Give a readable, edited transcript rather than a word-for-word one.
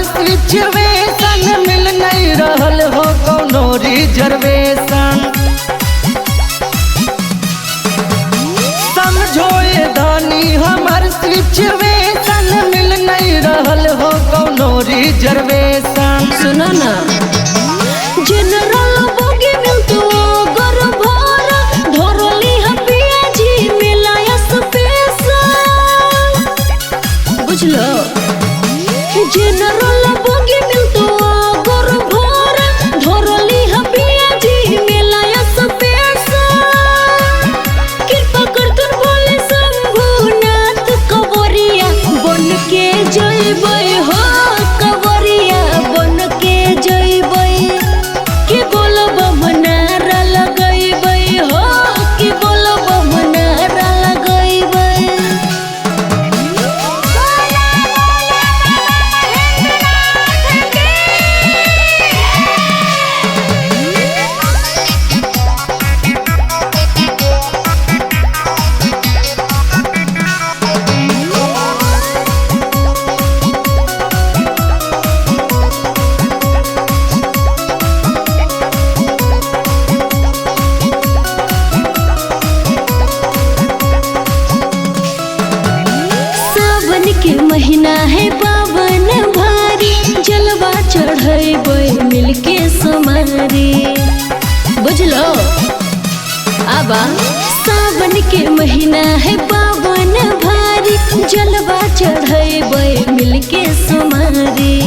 Situation, मिल नहीं रहल हो कोनो रिजर्वेशन। समझो ये धनी हमर सिचुएशन, मिल नहीं रहल हो कोनो रिजर्वेशन। सुनो ना, जनरल बोगी मिलतो गर भर धरली ह पियाजी मिलाया स्पेशल, बुझलो। जनरल बोगी मिलतो गर भर धरली ह पियाजी मिलाया स्पेशल। कृपा कर तुर बोले शंभुनाथ कवरिया बन के जइबै हो, कवरिया बन के जइबै। के बोलब मनारा लगैबै हो, के बोलब मनारा लगैबै। सावन के महीना है पावन भारी, जलवा चढ़ैबै मिलके समारी, बुझलो। आबा सावन के महीना है पावन भारी, जलवा चढ़ैबै मिलके समारी।